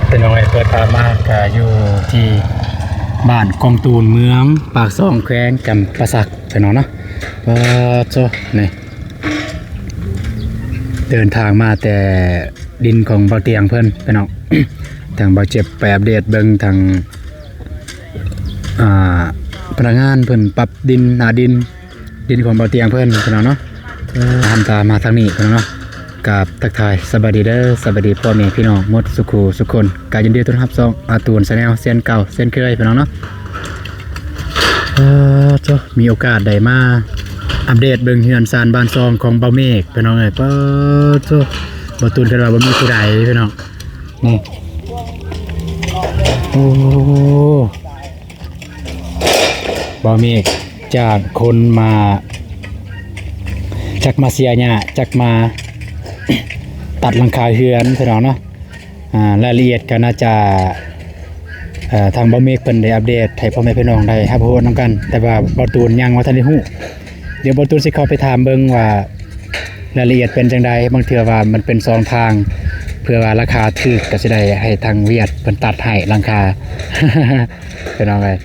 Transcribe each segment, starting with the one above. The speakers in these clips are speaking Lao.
ພີ່ນ້ອງເອີຍ ເປີດພາບມາກະຢູ່ທີ່ບ້ານກອງຕູນ ເມືອງປາກຊ່ອງ ແຂວງຈຳປາສັກ ພີ່ນ້ອງເນາະ. ປາດໂທ້ ນີ້ ເດີນທາງມາແຕ່ດິນຂອງບ່າວຕຽງເພິ່ນ ພີ່ນ້ອງ. ທາງບ່າວເຈັບໄປອັບເດດເບິ່ງທາງ ອ່າ ພະນັກງານເພິ່ນປັບດິນ ໜ້າດິນ ດິນຂອງບ່າວຕຽງເພິ່ນ ພີ່ນ້ອງເນາະ. ເອີ ຫັນຕາມາທາງນີ້ ພີ່ນ້ອງເນາະ. ກາບທັກທາຍສະບາຍດີເດີ ສະບາຍດີພໍ່ແມ່ພີ່ນ້ອງໝົດສູ່ຄູ່ສູ່ຄົນ. ກະຍິນດີຕ້ອນຮັບຊ່ອງອາຕູນ Channel ເຊັ່ນເກົ່າເຊັ່ນເຄີຍ ພີ່ນ້ອງເນາະ. ເອີ ໂທ້ ມີໂອກາດໄດ້ມາອັບເດດເບິ່ງເຮືອນຊານບ້ານຊ່ອງຂອງບ່າວເມກ ພີ່ນ້ອງເອີຍ. ປາດໂທ້ ບ່າວຕູນຄິດວ່າບໍ່ມີຜູ້ໃດ ພີ່ນ້ອງ. ນີ້ ໂອ້ ບ່າວເມກຈ້າງຄົນມາ ຈັກມາເສຍຫຍ້າ ຈັກມາຕັດຫຼັງຄາເຮືອນ ພີ່ນ້ອງເນາະ. ອ່າ ລາຍລະອຽດກໍໜ້າຈະ ເອີ ທາງບ່າວເມກເພິ່ນໄດ້ອັບເດດໃຫ້ພໍ່ແມ່ພີ່ນ້ອງໄດ້ຮັບຮູ້ນຳກັນ ແຕ່ວ່າບ່າວຕູນຍັງບໍ່ທັນໄດ້ຮູ້. ດຽວບ່າວຕູນຊິເຂົ້າໄປຖາມເບິ່ງວ່າລາຍລະອຽດເປັນຈັ່ງໃດ. ບາງເທື່ອວ່າມັນເປັນຊ່ອງທາງ ເພື່ອວ່າລາຄາຖືກກໍຊິໄດ້ໃຫ້ທາງຫວຽດເພິ່ນຕັດໃຫ້ຫຼັງຄາ ພີ່ນ້ອງເອີຍ.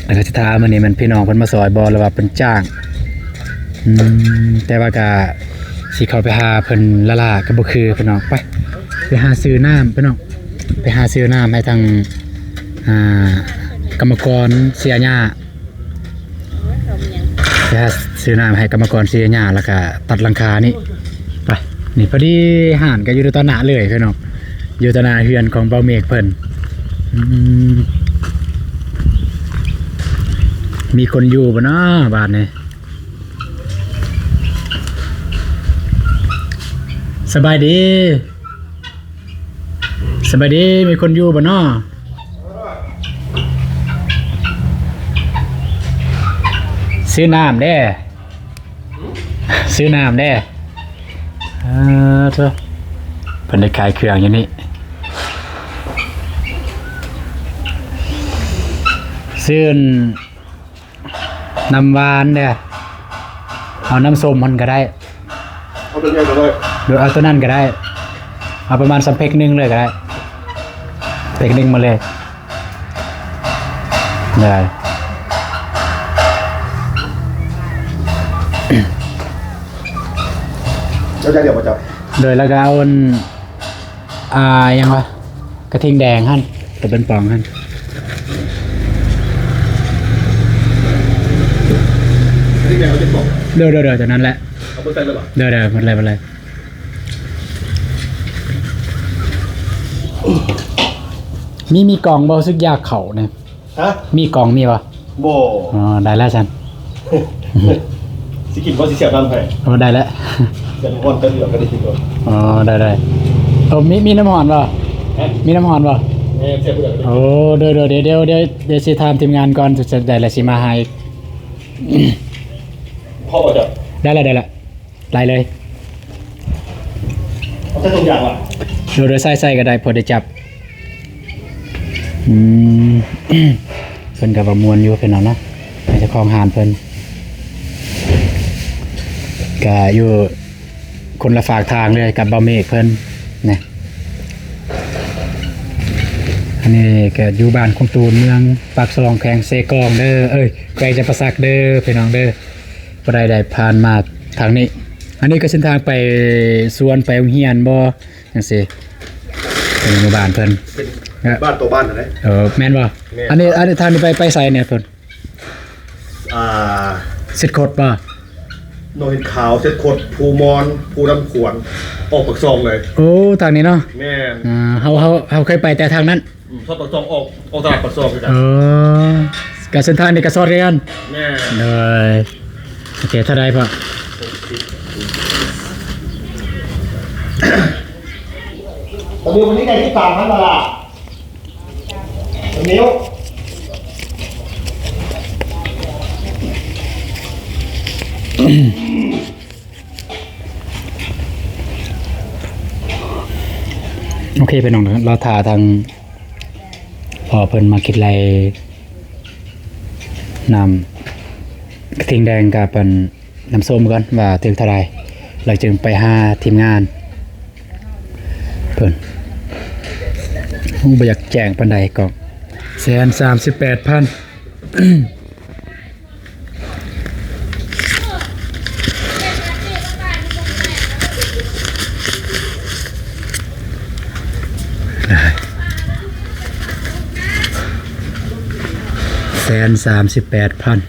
ແລ້ວກໍຊິຖາມມື້ນີ້ແມ່ນພີ່ນ້ອງເພິ່ນມາຊ່ອຍບໍ່ ຫຼືວ່າເພິ່ນຈ້າງ. ອືມ ແຕ່ວ່າກໍຊິເຂົ້າໄປຫາເພິ່ນລ້າໆກໍບໍ່ຄື ພີ່ນ້ອງ. ໄປ ໄປຫາຊື້ນ້ຳ ພີ່ນ້ອງ ໄປຫາຊື້ນ້ຳໃຫ້ທາງ ອ່າ ກຳມະກອນເສຍຫຍ້າ ໄປຫາຊື້ນ້ຳໃຫ້ກຳມະກອນເສຍຫຍ້າ ແລ້ວກໍຕັດຫຼັງຄານີ້. ໄປ ນີ້ພໍດີ ຮ້ານກໍຢູ່ຕໍ່ໜ້າເລີຍ ພີ່ນ້ອງ ຢູ່ຕໍ່ໜ້າເຮືອນຂອງບ່າວເມກເພິ່ນ. ອືມ ມີຄົນຢູ່ບໍ່ເນາະບ້ານນີ້? ສະບາຍດີ ສະບາຍດີ ມີຄົນຢູ່ບໍ່ເນາະ? ຊື້ນ້ຳເດ້ ຊື້ນ້ຳເດ້. ເອີ ໂທ້ ເພິ່ນໄດ້ຂາຍເຄື່ອງຢູ່ນີ້ ຊື້ ນ້ຳຫວານເດ້ ເອົານ້ຳສົ້ມຫັ້ນກໍໄດ້ ເອົາຕົວໃຫຍ່ກໍໄດ້ ຫຼືເອົາຕົວນັ້ນກໍໄດ້ ເອົາປະມານສ່ຳເພັກໜຶ່ງເລີຍກໍໄດ້ ເພັກໜຶ່ງມາເລີຍ ໄດ້ ເຈົ້າຈະເລືອກບໍ່ເຈົ້າ? ໂດຍ ແລ້ວກໍເອົາອັນ ອ່າ ຫຍັງວະ ກະທິງແດງຫັ້ນ ໂຕເປັນປອງຫັ້ນ ກະທິງແດງເອົາຈັກປອງ? ໂດຍໆໆ ໂຕນັ້ນແຫຼະ ເອົາເບິດໃສ່ເລີຍບໍ່? ໂດຍໆ ໝົດເລີຍ ໝົດເລີຍ. ມີ ມີກ່ອງບໍ່? ຮູ້ສຶກຢາກເຂົ້ານີ້. ຮະ? ມີກ່ອງມີບໍ່? ບໍ່. ອໍ ໄດ້ແລ້ວຊັ້ນ ຊິກິນບໍ່? ຊິສຽບນ້ຳໃຫ້. ອໍ ໄດ້ແລ້ວ ສຽບນ້ຳຮ້ອນແປັບດຽວກໍໄດ້ກິນແລ້ວ. ອໍ ໄດ້ໆ. ໂອ້ ມີ ມີນ້ຳຮ້ອນບໍ່? ຮະ? ມີນ້ຳຮ້ອນບໍ່? ແມ່ນ ສຽບເບືອກ. ໂອ້ ໂດຍໆ ດຽວ ດຽວ ດຽວ ດຽວຊິຖາມທີມງານກ່ອນ ໄດ້ແລ້ວຊິມາຫາອີກ. ພໍບໍ່ເຈົ້າ? ໄດ້ແລ້ວ ໄດ້ແລ້ວ. ໄລ່ເລີຍ ເອົາໃສ່ຖົງຢາງວະ? ໂດຍ ໂດຍ ໃສ່ ໃສ່ກໍໄດ້ ພໍໄດ້ຈັບ. ອືມ ເພິ່ນກໍວ່າມ່ວນຢູ່ພີ່ນ້ອງເນາະ ໃຫ້ເຈົ້າຂອງຮ້ານເພິ່ນ ກໍຢູ່ຄົນລະຟາກທາງເລີຍກັບບ່າວເມກເພິ່ນນະ. ອັນນີ້ກໍຢູ່ບ້ານຄົງຕູນ ເມືອງປາກຊ່ອງ ແຂວງເຊກອງເດີ ເອີຍ ແຂວງຈຳປາສັກເດີ ພີ່ນ້ອງເດີ. ບໍ່ໄດ້ ໄດ້ຜ່ານມາທາງນີ້. ອັນນີ້ກໍເສັ້ນທາງໄປສວນ ໄປໂຮງຮຽນບໍ່ ຈັ່ງຊີ້ ເປັນໝູ່ບ້ານເພິ່ນ ເປັນ ເອີ ບ້ານຕໍ່ບ້ານຫັ້ນແຫຼະ. ເອີ ແມ່ນບໍ່? ແມ່ນ. ອັນນີ້ ອັນນີ້ທາງນີ້ໄປ ໄປໃສແດ່ເພິ່ນ? ອ່າ ເສັດຄົດບໍ່? ໜອງຫີນຂາວ ເສັດຄົດ ພູມອນ ພູນ້ຳຂວນ ອອກປາກຊ່ອງເລີຍ. ໂອ້ ທາງນີ້ເນາະ. ແມ່ນ. ອ່າ ເຮົາ ເຮົາ ເຮົາເຄີຍໄປແຕ່ທາງນັ້ນ. ອືມ ຊອກປາກຊ່ອງ ອອກ ອອກຕະຫຼາດປາກຊ່ອງຄືກັນ. ເອີ ກໍເສັ້ນທາງນີ້ກໍຊອດຄືກັນ. ແມ່ນ. ໂດຍ ໂອເຄ ເທົ່າໃດພໍ່? ຕອນນີ້ວັນນີ້ໄດ້ສິບສາມພັນບາດລະ ໂອເຄ ພີ່ນ້ອງ ລໍຖ້າທາງພໍ່ເພິ່ນມາຄິດໄລ່ນ້ຳກະທິງແດງກັບອັນນ້ຳສົ້ມກ່ອນວ່າຖືກເທົ່າໃດ ແລ້ວຈຶ່ງໄປຫາທີມງານເພິ່ນ. ບໍ່ຢາກແຈ້ງປານໃດ ກໍແສນສາມສິບແປດພັນ. ແສນສາມສິບແປດພັນ.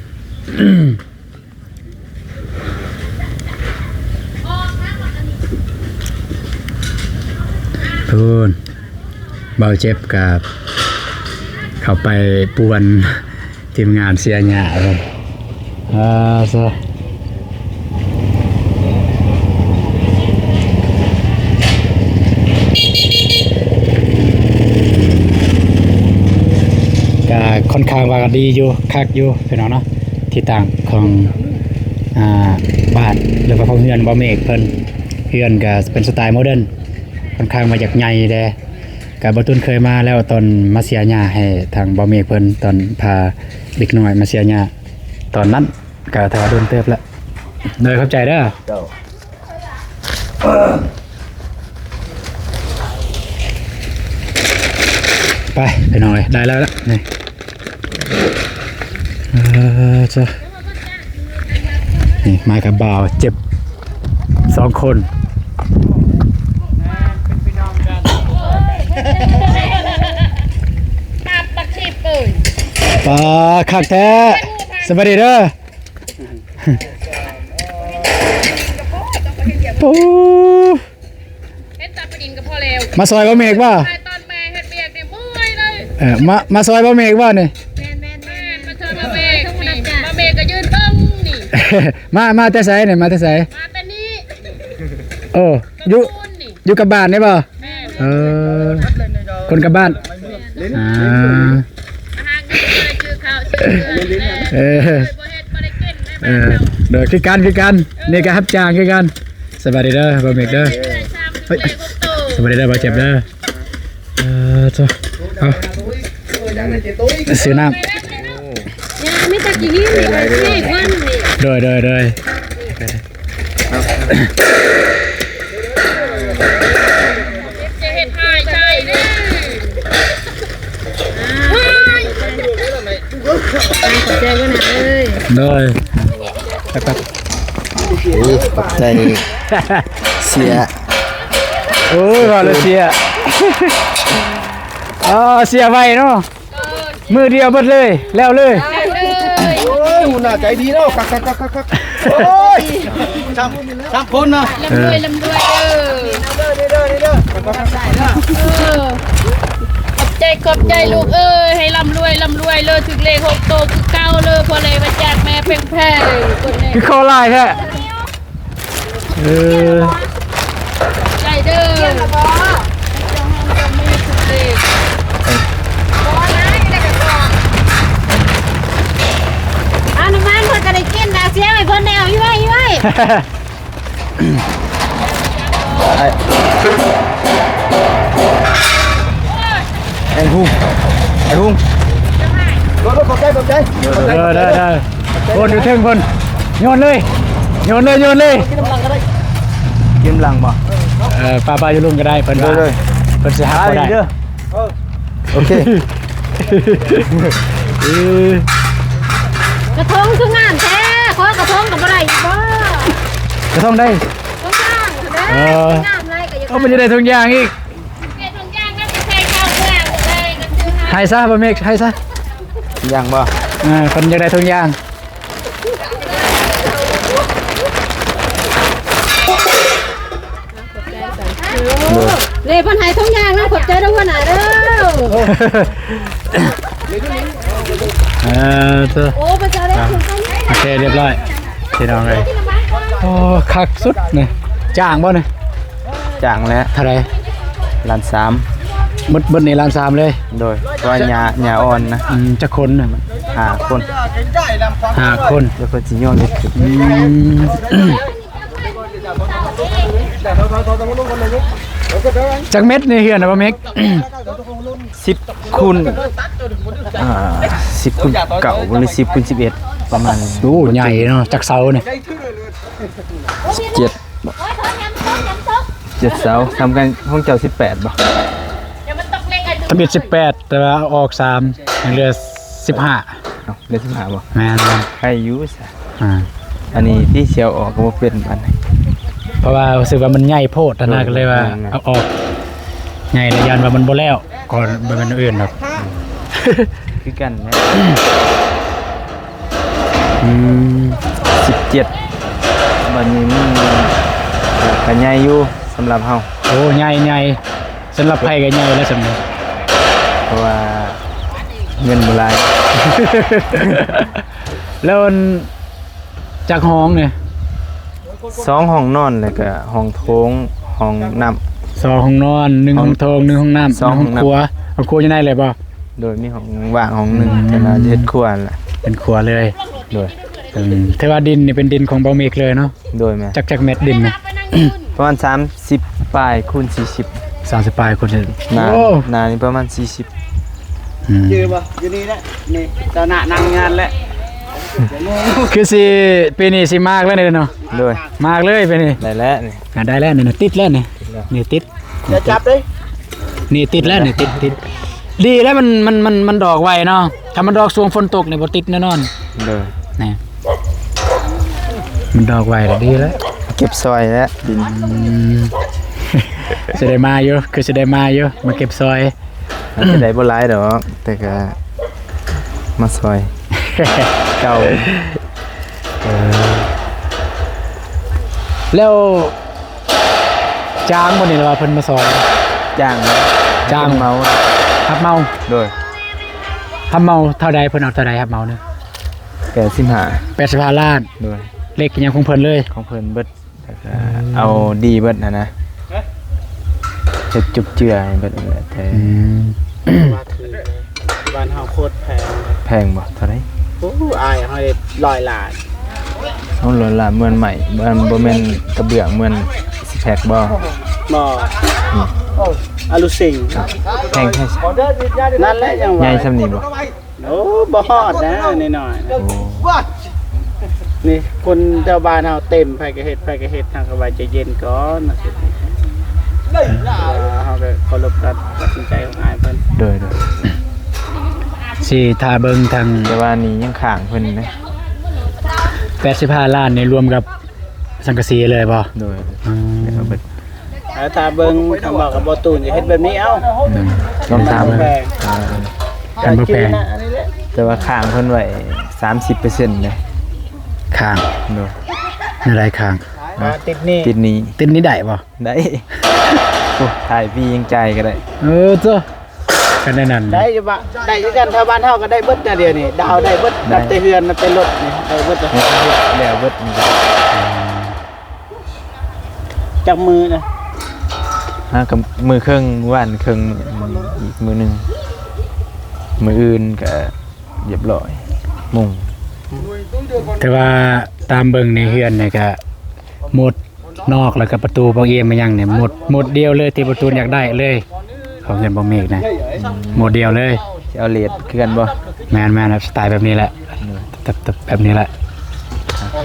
ພຸ້ນ ບ່າວເຈັບກໍເຂົ້າໄປປ່ວນທີມງານເສຍຫຍ້າເພິ່ນ. ອ່າ ຊະ ກະຄ່ອນຂ້າງວ່າກະດີຢູ່ ຄັກຢູ່ພີ່ນ້ອງເນາະ ທີ່ຕັ້ງຂອງ ອ່າ ບ້ານ ຫຼືວ່າຂອງເຮືອນບ່າວເມກເພິ່ນ. ເຮືອນກະເປັນສະໄຕໂມເດີນ ຄ່ອນຂ້າງວ່າຢາກໃຫຍ່ແດ່. ກະບ່າວຕຸນເຄີຍມາແລ້ວ ຕອນມາເສຍຫຍ້າໃຫ້ທາງບ່າວເມກເພິ່ນ ຕອນພາເດັກນ້ອຍມາເສຍຫຍ້າຕອນນັ້ນ ກະຖືວ່າດົນເຕີບແລ້ວ. ໂດຍ ຂອບໃຈເດີ. ເຈົ້າ. ໄປພີ່ນ້ອງເອີຍ ໄດ້ແລ້ວລະນີ້. ເອີ ເຈົ້າ ນີ້ມາກັບບ່າວເຈັບສອງຄົນ. ປາ ຄັກແທ້. ສະບາຍດີເດີ. ປູ ເຮັດຕາປະດິນກໍພໍແລ້ວ ມາຊ່ອຍບ່າວເມກບໍ່? ຕອນແມ່ເຮັດວຽກນີ້ເມື່ອຍເລີຍ. ເອີ ມາ ມາຊ່ອຍບ່າວເມກບໍ່ນີ້? ແມ່ນໆໆ ມາຊ່ອຍບ່າວເມກນີ້ ບ່າວເມກກໍຢືນເບິ່ງນີ້. ມາ ມາແຕ່ໃສນີ້? ມາແຕ່ໃສ? ມາແຕ່ນີ້. ໂອ້ ຢູ່ ຢູ່ກັບບ້ານນີ້ບໍ່? ແມ່ນ. ເອີ ຄົນກັບບ້ານ. ແມ່ນ. ອ່າ ມາຫາເງິນ ຊື້ເຂົ້າຊື້ເຄື່ອງ. ເອີ ບໍ່ເຮັດບໍ່ໄດ້ກິນ. ເອີ ໂດຍ ຄືກັນ ຄືກັນ. ນີ້ກໍຮັບຈ້າງຄືກັນ. ສະບາຍດີເດີ ບ່າວເມກເດີ. ເອີຍ ສະບາຍດີເດີ ບ່າວເຈັບເດີ. ເອີ ໂທ້ ເອົາ ຊື້ນ້ຳ. ໂດຍ ໂດຍ ໂດຍ. ຈະເຮັດຫາຍໃສ່ເດ້. ຂອບໃຈເດີນະເອີຍ. ໂດຍ ໂອ້ ຂອບໃຈເສຍ. ໂອ້ຍ ວ່າແລ້ວເສຍ. ອໍ ເສຍໄວເນາະ. ມື້ດຽວເບິດເລີຍ ແລ້ວເລີຍ. ໂອ້ຍ ຫົວໜ້າໃຈດີເນາະ. ຄັກໆໆໆ. ໂອ້ຍ ຊ້ຳ ຊ້ຳຄົນນະ. ເອີ ລ່ຳລວຍ ລ່ຳລວຍເດີ. ເດີ ເດີ ເດີ ເດີ. ເອີ ຂອບໃຈ ຂອບໃຈລູກເອີຍ. ໃຫ້ລ່ຳລວຍ ລ່ຳລວຍເລີຍ. ຖືກເລກຫົກໂຕຄືເກົ່າເລີຍ. ພໍແລ້ວມາຈາກແມ່ແພງໆ ຄົນແລກ. ຄືຂໍຫຼາຍແທ້. ເອີ ໃຈເດີ. ເອົານ້ຳມັນເພິ່ນກໍໄດ້ກິນນະ. ເສຍໃຫ້ເພິ່ນແດ່. ເອົາ ອີໄວ້ ອີໄວ້. ໄອ້ ໄອ້ຫຸງ ໄອ້ຫຸງ. ໂອ້ ຂອບໃຈ ຂອບໃຈ ຂອບໃຈ. ເດີ ເດີ ເດີ. ໂອ້ ຢູ່ເທິງພຸ້ນ ໂຍນເລີຍ ໂຍນເລີຍ ໂຍນເລີຍ. ກິນນ້ຳຫຼັງກໍໄດ້ ກິນນ້ຳຫຼັງບໍ່? ເອີ ປາ ປາຢູ່ລຸ່ມກໍໄດ້ ເພິ່ນວ່າ ເດີ ເພິ່ນຊິຫາບໍ່ໄດ້ເດີ. ໂອເຄ. ເອີ ກະທົງຄືງາມແທ້. ຂໍກະທົງກໍບໍ່ໄດ້ອີກບໍ່? ກະທົງໄດ້ ເອີ ເອົາໄປຈະໄດ້ທຸກຢ່າງອີກ. ໃຫ້ຊະ ບ່າວເມກ ໃຫ້ຊະ. ທຸກຢ່າງບໍ່? ເອີ ເພິ່ນຢາກໄດ້ທຸກຢ່າງ. ເດ້ ເພິ່ນໃຫ້ທຸກຢ່າງນະ. ຂອບໃຈເດີ ຫົວໜ້າເດີ. ເອີ ເດີ ໂອ້ ເພິ່ນຈະໄດ້ ອ່ະ ໂອເຄ ຮຽບຮ້ອຍ ພີ່ນ້ອງເອີຍ. ໂອ້ ຄັກສຸດນີ້. ຈ້າງບໍ່ນີ້? ຈ້າງແຫຼະ. ເທົ່າໃດ? ລ້ານສາມ. ໝົດ ໝົດນີ້ລ້ານສາມເລີຍ? ໂດຍ ເພາະວ່າຫຍ້າ ຫຍ້າອ່ອນນະ. ອືມ ຈັກຄົນນະ? ຫ້າຄົນ. ຫ້າຄົນ ແລ້ວເພິ່ນຊິຍ້ອງເຮັດ. ອືມ ຈັກເມັດນີ້ເຮືອນນະ ບ່າວເມກ? ສິບຄູນ ອ່າ ສິບຄູນເກົ້າ ຫຼື ສິບຄູນສິບເອັດ ປະມານ. ໂອ້ ໃຫຍ່ເນາະ. ຈັກເສົານີ້? ສິບເຈັດ ເຈັດເສົາ. ທຳກັນຂອງເຈົ້າສິບແປດບໍ່? ດຽວມັນຕົກເລັງ ໄອ້ ທຳອິດສິບແປດ ແຕ່ວ່າເອົາອອກສາມ ຍັງເຫຼືອສິບຫ້າ. ເອົ້າ ເຫຼືອສິບຫ້າບໍ່? ແມ່ນໆ ໃຫ້ຢູ່ຊະ. ອ່າ ອັນນີ້ທີ່ຊິເອົາອອກກໍບໍ່ເປັນປານໃດ ເພາະວ່າຮູ້ສຶກວ່າມັນໃຫຍ່ໂພດຫັ້ນນະ ໂດຍ ກໍເລີຍວ່າ ແມ່ນໆ ເອົາອອກ. ໃຫຍ່ແລ້ວຢ້ານວ່າມັນບໍ່ແລ້ວ ກໍບໍ່ແມ່ນແນວອື່ນດອກ ຄືກັນນະ. ອືມ ສິບເຈັດ ບັດນີ້ມັນກໍໃຫຍ່ຢູ່ສຳລັບເຮົາ. ໂອ້ ໃຫຍ່ໆ ສຳລັບໃຜກໍໃຫຍ່ແລ້ວສ່ຳນີ້ ເພາະວ່າເງິນບໍ່ຫຼາຍ. ແລ້ວອັນ ຈັກຫ້ອງນີ້? ສອງຫ້ອງນອນ ແລ້ວກໍຫ້ອງໂຖງ ຫ້ອງນ້ຳ. ສອງຫ້ອງນອນ ໜຶ່ງຫ້ອງໂຖງ ໜຶ່ງຫ້ອງນ້ຳ ສອງຫ້ອງນ້ຳ ໜຶ່ງຫ້ອງຄົວ. ເອົາຄົວຢູ່ໃນເລີຍບໍ່? ໂດຍ ມີຫ້ອງວ່າງຫ້ອງໜຶ່ງ ອືມ ແຕ່ວ່າເຮັດຄົວຫັ້ນລະ ເປັນຄົວເລີຍ. ໂດຍ ອືມ ຖືວ່າດິນນີ້ເປັນດິນຂອງບ່າວເມກເລີຍເນາະ? ໂດຍ ແມ່ນ. ຈັກ ຈັກແມັດດິນນີ້? ປະມານສາມສິບປາຍຄູນສີ່ສິບ. ສາມສິບປາຍຄູນ ໜາ ໂອ້ ໜານີ້ປະມານສີ່ສິບ. ອືມ ຈື່ບໍ່? ຢູ່ນີ້ແຫຼະ ນີ້ ເຈົ້າໜ້ານັ່ງງານແຫຼະ. ຄືຊິ ປີນີ້ຊິມາກແລ້ວນີ້ເນາະ? ໂດຍ ມາກເລີຍປີນີ້. ໄດ້ແລ້ວນີ້ ອ່າ ໄດ້ແລ້ວນີ້ ຕິດແລ້ວນີ້ ຕິດແລ້ວ ນີ້ຕິດ. ຢ່າຈັບເດ້. ນີ້ຕິດແລ້ວນີ້ ຕິດ ຕິດ ດີແລ້ວ ມັນ ມັນ ມັນ ມັນດອກໄວເນາະ. ຖ້າມັນດອກຊ່ວງຝົນຕົກນີ້ບໍ່ຕິດແນ່ນອນ. ໂດຍ ນີ້ ມັນດອກໄວແລ້ວ ດີແລ້ວ ເກັບຊອຍແລ້ວ. ອືມ ຊິໄດ້ມາຢູ່ ຄືຊິໄດ້ມາຢູ່ ມາເກັບຊອຍ. ອາດຈະໄດ້ບໍ່ຫຼາຍດອກ ແຕ່ກະມາຊ່ອຍເກົ່າ. ເອີ ແລ້ວຈ້າງບໍ່ນີ້ ຫຼືວ່າເພິ່ນມາຊ່ອຍ? ຈ້າງ ຈ້າງ ເໝົາ ຮັບເໝົາ. ໂດຍ ຮັບເໝົາເທົ່າໃດ? ເພິ່ນເອົາເທົ່າໃດຮັບເໝົານີ້? ແປດສິບຫ້າ ແປດສິບຫ້າລ້ານ. ໂດຍ ເຫຼັກຫຍັງຂອງເພິ່ນເລີຍ? ຂອງເພິ່ນເບິດ. ແລ້ວກໍ ອືມ ເອົາດີເບິດຫັ້ນນະ ເຮັດຈຸບເຈື່ອໃຫ້ເບິດແຫຼະ. ແຕ່ ອືມ ວ່າຖືກ ບ້ານເຮົາໂຄດແພງ. ແພງບໍ່? ເທົ່າໃດ? ໂອ້ ອ້າຍເຮົາເຮັດຮ້ອຍລ້ານ. ເອົາ ຮ້ອຍລ້ານ ເໝືອນໄມ້ ບໍ່ ບໍ່ແມ່ນກະເບື້ອງ ເໝືອນຊິແພັກບໍ່? ບໍ່ ອືມ ອາລຸຊິງ. ແພງແທ້. ນັ້ນແຫຼະ ຍັງວ່າ ໃຫຍ່ສ່ຳນີ້ບໍ່? ໂອ້ ບໍ່ຮອດນະ ນ້ອຍໆ ໂອ້ ນີ້ຄົນແຖວບ້ານເຮົາເຕັມ ໃຜກໍເຮັດ ໃຜກໍເຮັດ ເຮົາກໍວ່າໃຈເຢັນກ່ອນ ເຮົາກໍເຄົາລົບການຕັດສິນໃຈຂອງອ້າຍເພິ່ນ. ໂດຍໆ ຊິຖ້າເບິ່ງທາງ ແຕ່ວ່ານີ້ຍັງຄ້າງເພິ່ນນະ ແປດສິບຫ້າລ້ານນີ້ລວມກັບສັງກະສີເລີຍບໍ່? ໂດຍ ອືມ ເອົາເບິດ. ຖ້າເບິ່ງຄຳເວົ້າກັບບໍ່ຕູນ ຈະເຮັດແບບນີ້ເອົາ ອືມ ລອງຖາມເບິ່ງ ແພງ ອ່າ ຄັນບໍ່ແພງ ແຕ່ວ່າຄ້າງເພິ່ນໄວ້ສາມສິບເປີເຊັນເດ້ ຄ້າງ. ໂດຍ ແນວໃດຄ້າງ? ຕິດໜີ້ ຕິດໜີ້ ຕິດໜີ້ໄດ້ບໍ່? ໄດ້ ໂອ້ ທ້າຍປີຍັງຈ່າຍກໍໄດ້. ເອີ ເຈົ້າ ກັນແນວນັ້ນ ໄດ້ຢູ່ບະ ໄດ້ຄືກັນ. ແຖວບ້ານເຮົາກໍໄດ້ເບິດນະ ດຽວນີ້ດາວໄດ້ເບິດ ໄດ້ ນັບແຕ່ເຮືອນ ນັບແຕ່ລົດນີ້ ໄດ້ເບິດ ແລ້ວເບິດນີ້. ຈັກມື້ນະ? ຫາກໍມື້ເຄິ່ງ ມື້ວານເຄິ່ງ ມື້ ອີກມື້ໜຶ່ງ ມື້ອື່ນກໍຮຽບຮ້ອຍ ມຸງ. ແຕ່ວ່າຕາມເບິ່ງໃນເຮືອນນີ້ກໍໝົດ ນອກແລ້ວກໍປະຕູ ບໍ່ອຽມ ມາຫຍັງນີ້ໝົດ ໝົດດຽວເລີຍ ທີ່ປະຕູຢາກໄດ້ເລີຍ ຂອງເຮືອນບໍ່ເມກນະ ໝົດດຽວເລີຍ. ຊິເອົາເລດຄືກັນບໍ່? ແມ່ນໆ ສະໄຕແບບນີ້ແຫຼະ ແບບ ແບບນີ້ແຫຼະ.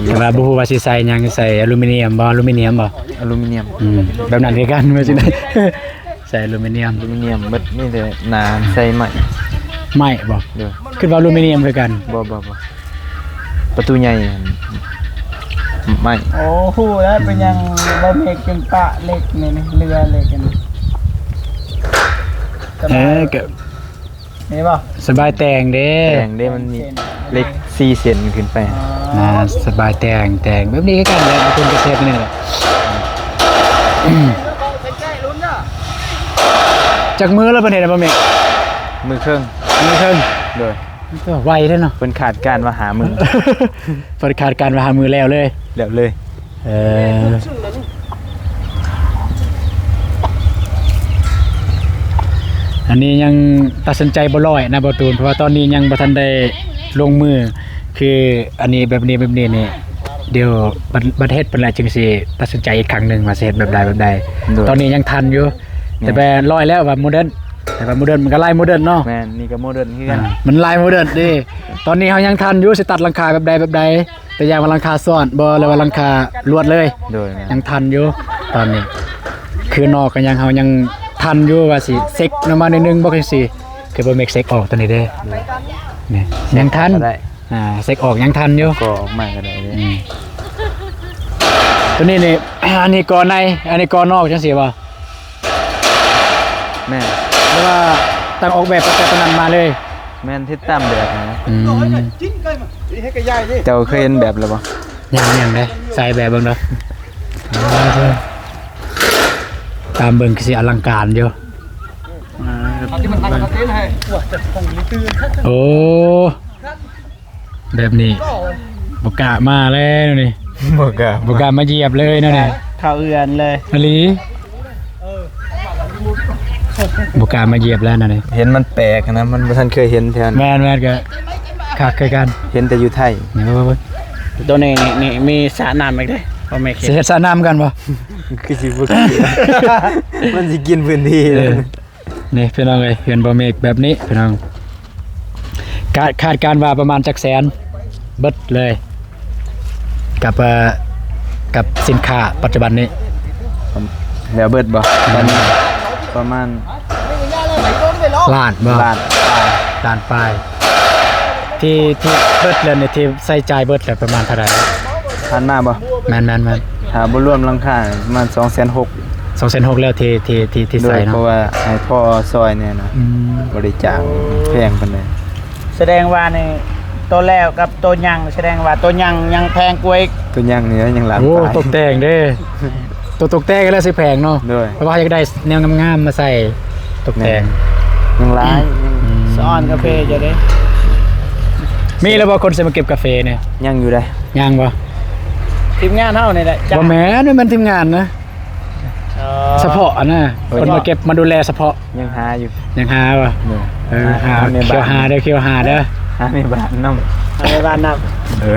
ແຕ່ວ່າບໍ່ຮູ້ວ່າຊິໃສ່ຫຍັງ ໃສ່ອາລູມີນຽມບໍ່? ອາລູມີນຽມບໍ່? ອາລູມີນຽມ ອືມ ແບບນັ້ນຄືກັນ ວ່າຊິໄດ້ ໃສ່ອາລູມີນຽມ ອາລູມີນຽມເບິດ. ມີແຕ່ໜ້າໃສ່ໄມ້ ໄມ້ບໍ່? ໂດຍ ຄິດວ່າອາລູມີນຽມຄືກັນ. ບໍ່ ບໍ່ ບໍ່ ປະຕູໃຫຍ່ຫັ້ນໄມ້. ໂອ້ ຮູ້ແລ້ວເປັນຫຍັງ ອືມ ບໍ່ເຮັດຈົນປະເຫຼັກນີ້ ເຫຼືອເຫຼັກອັນນີ້. ເອີ ກໍ ນີ້ບໍ່? ສະບາຍແຕ່ງເດ້ ແຕ່ງເດ້ ມັນມີເຫຼັກສີ່ເສັ້ນຂຶ້ນໄປ. ອໍ ນະ ສະບາຍແຕ່ງ ແຕ່ງແບບນີ້ຄືກັນແຫຼະ ເພິ່ນກໍເຮັດນີ້ແຫຼະ. ຈັກມື້ແລ້ວເພິ່ນເຮັດໃຫ້ບໍ່ແມ່? ມື້ເຄິ່ງ ມື້ເຄິ່ງ. ໂດຍ ມັນກໍໄວເດ້ເນາະ ເພິ່ນຄາດການວ່າຫ້າມື້ ເພິ່ນຄາດການວ່າຫ້າມື້ແລ້ວເລີຍ ແລ້ວເລີຍ. ເອີ ອັນນີ້ຍັງຕັດສິນໃຈບໍ່ຮ້ອຍນະ ບໍ່ຕູນ ເພາະວ່າຕອນນີ້ຍັງບໍ່ທັນໄດ້ລົງມື. ຄືອັນນີ້ແບບນີ້ ແບບນີ້ນີ້ ດຽວບັດ ບັດເຮັດພຸ້ນແຫຼະ ຈຶ່ງຊິຕັດສິນໃຈອີກຄັ້ງໜຶ່ງວ່າຊິເຮັດແບບໃດ ແບບໃດ. ໂດຍ ຕອນນີ້ຍັງທັນຢູ່ ແຕ່ແບບຮ້ອຍແລ້ວວ່າໂມເດີນ ແຕ່ວ່າໂມເດີນມັນກໍຫຼາຍໂມເດີນເນາະ. ແມ່ນ ນີ້ກໍໂມເດີນຄືກັນ ອ່າ ມັນຫຼາຍໂມເດີນເດ້. ຕອນນີ້ເຮົາຍັງທັນຢູ່ ຊິຕັດຫຼັງຄາແບບໃດແບບໃດ ແຕ່ຢ່າວ່າຫຼັງຄາຊ້ອນບໍ່ ຫຼືວ່າຫຼັງຄາລວດເລີຍ. ໂດຍ ແມ່ນ ຍັງທັນຢູ່ຕອນນີ້ ຄືນອກກໍຍັງ ເຮົາຍັງ ທັນຢູ່ວ່າຊິເຊັກນຳມາໜ້ອຍໜຶ່ງບໍ່ ຄືຊິ ຄືບໍ່ແມ່ນເຊັກອອກຕົວນີ້ເດ້ ນີ້ຍັງທັນ ກໍໄດ້ ອ່າ ເຊັກອອກຍັງທັນຢູ່ ກໍອອກມາກໍໄດ້ເດ້ ອືມ ຕົວນີ້ນີ້ ອັນນີ້ກໍໃນ ອັນນີ້ກໍນອກ ຈັ່ງຊີ້ບໍ່? ແມ່ນ ຫຼືວ່າຕັ້ງອອກແບບຕັ້ງແຕ່ຕົວນັ້ນມາເລີຍ? ແມ່ນ ເຮັດຕາມແບບຫັ້ນນະ ອືມ ເຈົ້າເຄີຍເຫັນແບບແລ້ວບໍ່? ຍັງ ຍັງເດ້ ໃສ່ແບບເບິ່ງເດີ ຕາມເບິ່ງຄືຊິອະລັງການຢູ່ ໂອ້ ແບບນີ້ບໍ່ກ້າມາແລ້ວນີ້ ບໍ່ກ້າ ບໍ່ກ້າມາຢຽບເລີຍແນວນີ້ ເຂົ້າເຮືອນເລີຍ ອີ່ຫຼີ ບໍ່ກ້າມາຢຽບແລ້ວແນວນີ້ ເຫັນມັນແປກນະ ມັນບໍ່ທັນເຄີຍເຫັນແຖວນັ້ນ ແມ່ນໆ ກໍຄັກຄືກັນ ເຫັນແຕ່ຢູ່ໄທ ໂອ້ຍ ໂຕນີ້ນີ້ມີສະນ້ຳອີກເດ້ ພໍ່ແມ່ ຊິເຮັດສະນ້ຳກັນບໍ່? ຄືຊິບໍ່ກິນ ມັນຊິກິນພື້ນທີ່ ເອີ ນີ້ພີ່ນ້ອງເອີຍ ເຮືອນບໍ່ເມກແບບນີ້ພີ່ນ້ອງ ກະຄາດການວ່າປະມານຈັກແສນ ເບິດເລີຍ ກັບ ເອີ ກັບສິນຄ້າປັດຈຸບັນນີ້ ແລ້ວເບິດບໍ່? ປະມານ ປະມານ ລ້ານບໍ່? ລ້ານປາຍ ລ້ານປາຍ ທີ່ ທີ່ເບິດແລ້ວນີ້ ທີ່ໃຊ້ຈ່າຍເບິດແລ້ວປະມານເທົ່າໃດ? ຜ່ານມາບໍ່? ແມ່ນໆໆ ຖ້າບໍ່ລວມຫຼັງຄາປະມານສອງແສນຫົກ ສອງແສນຫົກແລ້ວ ທີ່ ທີ່ ທີ່ ທີ່ໃຊ້ເນາະ ເພາະວ່າໃຫ້ພໍ່ຊ່ອຍແດ່ນະ ອືມ ບໍ່ໄດ້ຈ້າງແພງປານໃດ ສະແດງວ່ານີ້ ໂຕແລ້ວກັບໂຕຍັງ ສະແດງວ່າໂຕຍັງຍັງແພງກວ່າອີກ ໂຕຍັງນີ້ຍັງລ້ານ ໂອ້ ປາຍ ຕົກແຕ່ງເດ້ ໂຕຕົກແຕ່ງແລ້ວຊິແພງເນາະ ໂດຍ ເພາະວ່າເຮົາຢາກໄດ້ແນວງາມໆມາໃສ່ຕົກແຕ່ງ ແມ່ນ ຍັງຫຼາຍ ອືມ ສະອອນກາເຟເຈົ້າເດ້ ມີແລ້ວບໍ່ຄົນຊິມາເກັບກາເຟນີ້? ຍັງຢູ່ເດ້ ຍັງບໍ່? ທີມງານເຮົານີ້ແຫຼະ ບໍ່ແມ່ນ ມັນທີມງານນະ ອໍ ສະເພາະຫັ້ນນະ ໂດຍ ເພິ່ນມາເກັບມາດູແລສະເພາະ ຍັງຫາຢູ່ ຍັງຫາບໍ່? ໂດຍ ເອີ ຫາ ຫາແມ່ບ້ານ ຄຽວຫາເດີ ຄຽວຫາເດີ ຫາແມ່ບ້ານນຳ ຫາແມ່ບ້ານນຳ ເອີ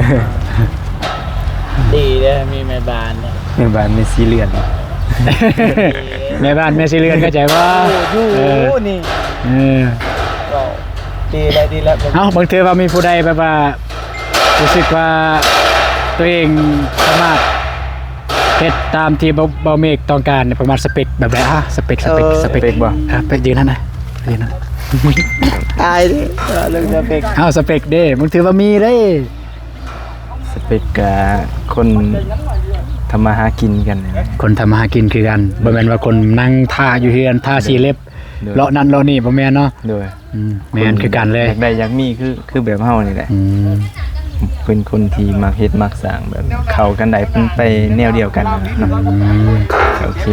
ດີເດີ ມີແມ່ບ້ານເນາະ ແມ່ບ້ານແມ່ສີເລືອນ ແມ່ບ້ານແມ່ສີເລືອນ ເຂົ້າໃຈບໍ່? ຢູ່ ເອີ ນີ້ ເອີ ກໍດີແລ້ວ ດີແລ້ວ ເອົ້າ ບາງເທື່ອວ່າມີຜູ້ໃດແບບວ່າ ຮູ້ສຶກວ່າຕົວເອງສາມາດເຮັດຕາມທີ່ເບົາ ເບົາເມກຕ້ອງການ ປະມານສະເປັກແບບໃດ? ອາ ສະເປັກ ສະເປັກ ເອີ ສະເປັກ ສະເປັກບໍ່? ອາ ໄປຢືນຫັ້ນນະ ໄປຢືນຫັ້ນ ອາຍເດ້ ເອີ ເລື່ອງສະເປັກ ເອົ້າ ສະເປັກເດ້ ບາງເທື່ອວ່າມີເດ້ ສະເປັກກະຄົນທຳມາຫາກິນຄືກັນ ຄົນທຳມາຫາກິນຄືກັນ ບໍ່ແມ່ນວ່າຄົນນັ່ງທ່າຢູ່ເຮືອນ ທາສີເລັບ ໂດຍ ເລາະນັ້ນເລາະນີ້ ບໍ່ແມ່ນເນາະ ໂດຍ ອືມ ແມ່ນຄືກັນເລີຍ ຢາກໄດ້ຢາກມີຄື ຄືແບບເຮົານີ້ແຫຼະ ອືມ ເປັນຄົນທີ່ມັກເຮັດມັກສ້າງ ແບບເຂົ້າກັນໄດ້ ເປັນໄປແນວດຽວກັນເນາະ ອືມ ໂອເຄ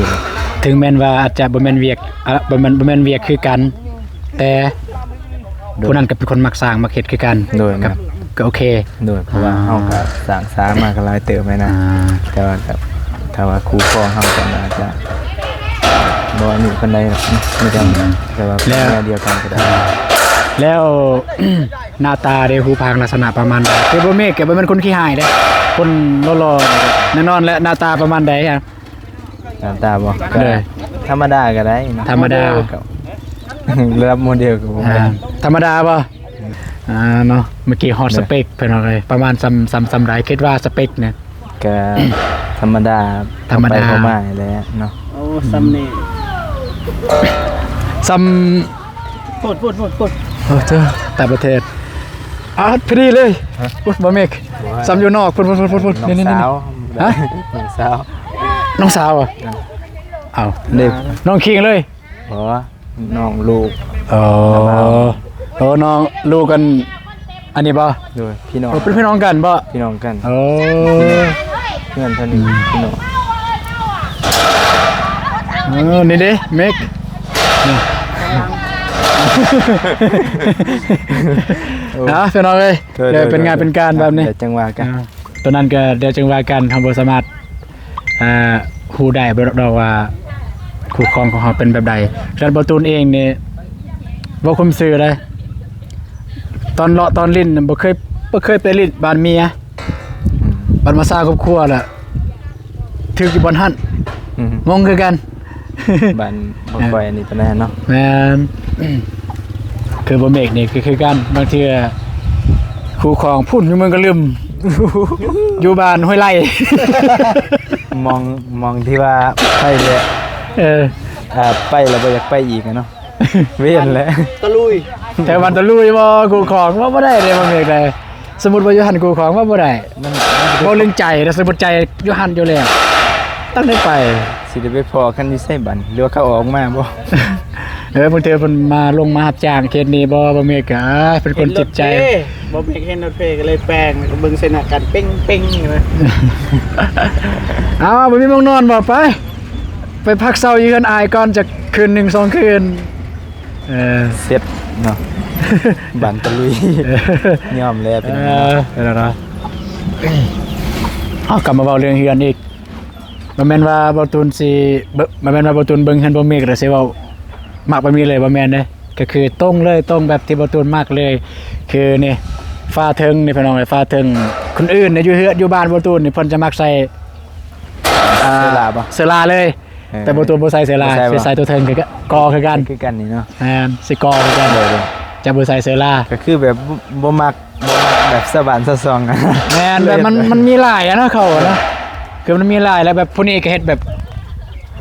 ເຖິງແມ່ນວ່າອາດຈະບໍ່ແມ່ນວຽກ ອາ ບໍ່ແມ່ນ ບໍ່ແມ່ນວຽກຄືກັນ ແຕ່ ໂດຍ ຜູ້ນັ້ນກໍເປັນຄົນມັກສ້າງມັກເຮັດຄືກັນ ໂດຍ ກໍ ກໍໂອເຄ ໂດຍ ເພາະວ່າ ອ່າ ເຮົາກໍສ້າງສາມາກໍຫຼາຍເຕີບແລ້ວນະ ອ່າ ແຕ່ວ່າກໍ ຖ້າວ່າຄູ່ຄອງເຮົາກໍອາດຈະບໍ່ອັນນີ້ປານໃດດອກ ມີແຕ່ ອືມ ແຕ່ວ່າແນວດຽວກັນກໍໄດ້ ແລ້ວ ໜ້າຕາເດ ຮູບຮ່າງລັກສະນະປະມານໃດ? ຄືບໍ່ເມກກໍບໍ່ແມ່ນຄົນຂີ້ຮ້າຍເດ້ ຄົນຫຼໍ່ໆ ແນ່ນອນແຫຼະ ໜ້າຕາປະມານໃດ? ໜ້າຕາບໍ່? ໂດຍ ກໍທຳມະດາກໍໄດ້ເນາະ ທຳມະດາ ກໍລະດັບໂມເດວກໍບໍ່ແມ່ນ ອ່າ ທຳມະດາບໍ່? ອ່າ ເນາະ ເມື່ອກີ້ຮອດ ໂດຍ ສະເປັກ ພີ່ນ້ອງເອີຍ ປະມານສ່ຳ ສ່ຳ ສ່ຳໃດ ຄິດວ່າສະເປັກນີ້? ກະທຳມະດາ ທຳມະດາ ເຂົ້າໄປເຂົ້າມານີ້ແຫຼະເນາະ ໂອ້ ສ່ຳນີ້ ສ່ຳ ພຸ້ນ ພຸ້ນ ພຸ້ນ ພຸ້ນ ໂອ້ ເຈົ້າ ຕ່າງປະເທດ ອ້າວ ພໍດີເລີຍ ຮະ ພຸ້ນ ບໍ່ເມກ ບໍ່ ສ່ຳຢູ່ນອກ ພຸ້ນ ພຸ້ນ ພຸ້ນ ພຸ້ນ ນີ້ ນີ້ ນີ້ ນ້ອງສາວ ຮະ ນ້ອງສາວ ນ້ອງສາວ ເອົ້າ ເດັກ ນ້ອງຄິງເລີຍ ບໍ່ ນ້ອງລູກ ອໍ ນ້ອງລາວ ໂອ້ ນ້ອງລູກ ອັນ ອັນນີ້ບໍ່? ໂດຍ ພີ່ນ້ອງ ໂອ້ ເປັນພີ່ນ້ອງກັນບໍ່? ພີ່ນ້ອງກັນ ໂອ້ ເພື່ອນເພິ່ນ ອືມ ພີ່ນ້ອງ ເອີ ນີ້ເດ້ ເມກ ນີ້ ໂອ້ ເອົາ ພີ່ນ້ອງເອີຍ ໂດຍ ເປັນງານ ໂດຍ ເປັນການແບບນີ້ ເອີ ດຽວຈັ່ງວ່າກັນ ອ່າ ຕອນນັ້ນກໍດຽວຈຶ່ງວ່າກັນ ເຮົາບໍ່ສາມາດ ອ່າ ຮູ້ໄດ້ດອກວ່າຄູ່ຄອງຂອງເຮົາເປັນແບບໃດ. ຂະໜາດບໍ່ຕູນເອງນີ້ ເວົ້າຄວາມຊື່ເດ້ ຕອນເລາະຕອນຫຼິ້ນບໍ່ເຄີຍ ບໍ່ເຄີຍໄປຫຼິ້ນບ້ານເມຍ ອືມ ບັດມາສ້າງຄອບຄົວລະ ຖືກຢູ່ບ່ອນຫັ້ນ ອືມ ງົງຄືກັນ ບ້ານບໍ່ຄ່ອຍອັນນີ້ປານໃດເນາະ ແມ່ນ ຄືບໍ່ເມກນີ້ກໍຄືກັນ ບາງເທື່ອຄູ່ຄອງພຸ້ນຢູ່ເມືອງກະລຶມ ຢູ່ບ້ານຫ້ວຍໄລ່ ໝ່ອງ ໝ່ອງທີ່ວ່າໄປແຫຼະ ເອີ ອ່າ ໄປແລ້ວບໍ່ຢາກໄປອີກອະເນາະ ເວນແຫຼະ ຕະລຸຍ ແຖວບ້ານຕະລຸຍບໍ່ ຄູ່ຂອງ ເວົ້າບໍ່ໄດ້ເດ້ ບໍ່ແມ່ນໄດ້ ສົມມຸດວ່າຢູ່ຫັ້ນຄູ່ຂອງ ເວົ້າບໍ່ໄດ້ ມັນ ເວົ້າເລື່ອງໃຈ ແລ້ວສົມມຸດໃຈຢູ່ຫັ້ນຢູ່ແລ້ວ ຕ້ອງໄດ້ໄປ ຊິໄດ້ໄປພໍ້ກັນຢູ່ໃສບັດນີ້ ຫຼືວ່າເຂົາອອກມາບໍ່? ເອີ ບາງເທື່ອເພິ່ນມາລົງມາຮັບຈ້າງເຂດນີ້ບໍ່ ບໍ່ແມ່ນກະ ເປັນຄົນຈິດໃຈ ບໍ່ແມ່ນເຫັນລົດເພກະເລີຍແປງ ເບິ່ງໃສ່ໜ້າກັນເປັງໆ ເອົາ ບໍ່ມີໝ່ອງນອນບໍ່ ໄປ ໄປພັກເຊົາຢູ່ເຮືອນອ້າຍກ່ອນຈັກຄືນໜຶ່ງສອງຄືນ ເອີ ເສັດເນາະ ບ້ານຕະລຸຍ ຍອມແລ້ວ ເປັນຫຍັງເນາະ ເອີ ເປັນຫຍັງເນາະ ເຮົາກັບມາເວົ້າເລື່ອງເຮືອນອີກ ບໍ່ແມ່ນວ່າບ່າວຕູນຊິ ບໍ່ແມ່ນວ່າບ່າວຕູນເບິ່ງເຮືອນບ່າວເມກແລ້ວຊິເວົ້າມັກແບບນີ້ເລີຍ ບໍ່ແມ່ນເດ້ ກະຄືຕົງເລີຍ ຕົງແບບທີ່ບ່າວຕູນມັກເລີຍ ຄືນີ້ ຝາເທິງນີ້ພີ່ນ້ອງເອີຍ ຝາເທິງ ຄົນອື່ນນີ້ຢູ່ເຮືອນ ຢູ່ບ້ານບ່າວຕູນນີ້ ເພິ່ນຈະມັກໃສ່ ອ່າ ເຊື້ອລາບໍ່ ເຊື້ອລາເລີຍ ເອີ ແຕ່ບ່າວຕູນບໍ່ໃສ່ເຊື້ອລາ ບໍ່ໃສ່ບໍ່ ຊິໃສ່ຕົວເທິງຄື ກໍຄືກັນ ຄືກັນນີ້ເນາະ ແມ່ນ ຊິກໍຄືກັນ ໂດຍ ໂດຍ ຈະບໍ່ໃສ່ເຊື້ອລາ ກະຄືແບບບໍ່ ບໍ່ມັກ ບໍ່ມັກແບບຊາວບ້ານຊາວຊ່ອງ ແມ່ນ ແບບມັນ ມັນມີຫຼາຍອະເນາະ ເຂົາອະເນາະ ຄືມັນມີຫຼາຍ ແລ້ວແບບຜູ້ນີ້ກະເຮັດແບບ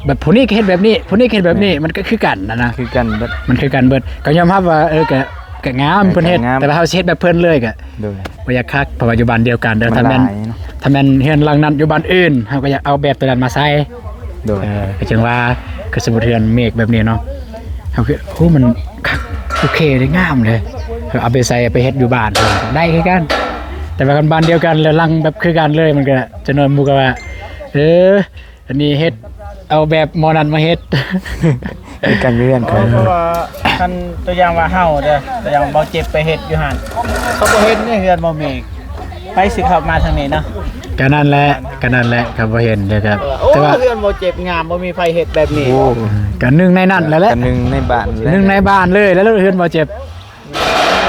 ແບບຜູ້ນີ້ກະເຮັດແບບນີ້ ຜູ້ນີ້ກະເຮັດແບບນີ້ ແມ່ນ ມັນກະຄືກັນຫັ້ນນະ ຄືກັນເບິດ ມັນຄືກັນເບິດ ກະຍອມຮັບວ່າ ເອີ ກະ ກະງາມ ເອີ ເພິ່ນເຮັດ ກະງາມ ແຕ່ວ່າເຮົາຊິເຮັດແບບເພິ່ນເລີຍກະ ໂດຍ ບໍ່ຢາກຄັກ ເພາະວ່າຢູ່ບ້ານດຽວກັນເດີ ຖ້າແມ່ນ ຖ້າແມ່ນເຮືອນຫຼັງນັ້ນຢູ່ບ້ານອື່ນ ເຮົາກະຢາກເອົາແບບໂຕນັ້ນມາໃສ່ ໂດຍ ເອີ ກະຈຶ່ງວ່າ ຄືສົມມຸດເຮືອນເມກແບບນີ້ເນາະ ເຮົາຄື ໂອ້ ມັນຄັກ ໂອເຄເດ້ ງາມເດ້ ເຮົາເອົາໄປໃສ່ ເອົາໄປເຮັດຢູ່ບ້ານໄດ້ຄືກັນ ແຕ່ວ່າຄັນບ້ານດຽວກັນ ແລ້ວຫຼັງແບບຄືກັນເລີຍ ມັນກະ ຈະໜ້ອຍໝູ່ກະວ່າ ເອີ ອັນນີ້ເຮັດ ເອົາແບບໝໍນັ້ນມາເຮັດ ຄືກັນຢູ່ເຮືອນ ເພາະວ່າຄັນຕົວຢ່າງວ່າເຮົາເດີ ຕົວຢ່າງເບົາເຈັບໄປເຮັດຢູ່ຫັ້ນ ເຂົາບໍ່ເຫັນໃນເຮືອນເບົາເມກ ໃຜຊິເຂົ້າມາທາງນີ້ເນາະ ກະນັ້ນແຫຼະ ກະນັ້ນແຫຼະ ເຂົາບໍ່ເຫັນເດີ ແຕ່ວ່າ ໂອ້ ເຮືອນເບົາເຈັບງາມ ບໍ່ມີໃຜເຮັດແບບນີ້ ໂອ້ ກະໜຶ່ງໃນນັ້ນແຫຼະ ກະໜຶ່ງໃນບ້ານ ໜຶ່ງໃນບ້ານເລີຍ ແລ້ວເຮືອນເບົາເຈັບ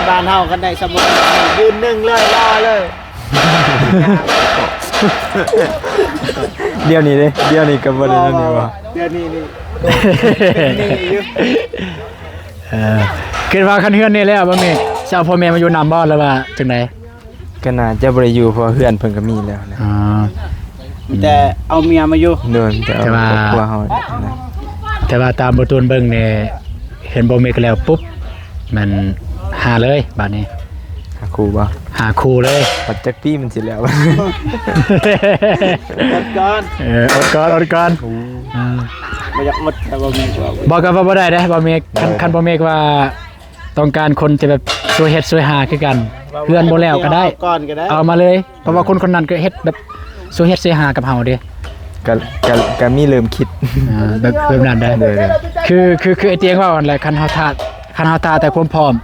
ບ້ານເຮົາຄັນໄດ້ສຳມຸດ ຢືນໜຶ່ງເລີຍ ລໍເລີຍ ດຽວນີ້ເດ້ ດຽວນີ້ກະບໍ່ໄດ້ນັ້ນຢູ່ບໍ່ ດຽວນີ້ນີ້ ເປັນໜີ້ຢູ່ ເອີ ຄິດວ່າຄັນເຮືອນນີ້ແລ້ວ ບໍ່ແມ່ນ ຊິເອົາພໍ່ແມ່ມາຢູ່ນຳບໍ່ ຫຼືວ່າຈັ່ງໃດ? ກະໜ້າຈະບໍ່ໄດ້ຢູ່ ເພາະວ່າເຮືອນເພິ່ນກະມີແລ້ວນະ ອໍ ມີແຕ່ເອົາເມຍມາຢູ່ ໂດຍ ມີແຕ່ເອົາ ແຕ່ວ່າ ຄອບຄົວເຮົານະ ແຕ່ວ່າຕາມບໍ່ຕູນເບິ່ງນີ້ ເຫັນບໍ່ເມກແລ້ວປຸບ ແມ່ນຫາເລີຍບາດນີ້ ຫາຄູ່ບໍ່ ຫາຄູ່ເລີຍ ບັດຈັກປີມັນຊິແລ້ວ ອົດກ່ອນ ເອີ ອົດກ່ອນ ອົດກ່ອນ ໂອ້ ອືມ ບໍ່ຢາກອົດ ແຕ່ບໍ່ມີ ບໍ່ ກະວ່າບໍ່ໄດ້ເດ້ ບໍ່ມີ ຄັນ ເອີ ຄັນບໍ່ມີວ່າ ຕ້ອງການຄົນທີ່ແບບຊ່ວຍເຮັດຊ່ວຍຫາຄືກັນ ເຮືອນບໍ່ແລ້ວກະໄດ້ ເອົາມາເລີຍ ເພາະວ່າຄົນຄົນນັ້ນກະເຮັດແບບຊ່ວຍເຮັດຊ່ວຍຫາກັບເຮົາເດ້ ກະ ກະ ກະມີເລີ່ມຄິດ ອ່າ ແບບ ແບບນັ້ນໄດ້ ໂດຍ ໂດຍ ຄື ຄື ຄືໄອ້ຕຽງເວົ້າຫັ້ນແຫຼະ ຄັນເຮົາຖ້າ ຄັນເຮົາຖ້າແຕ່ຄວາມພ້ອມ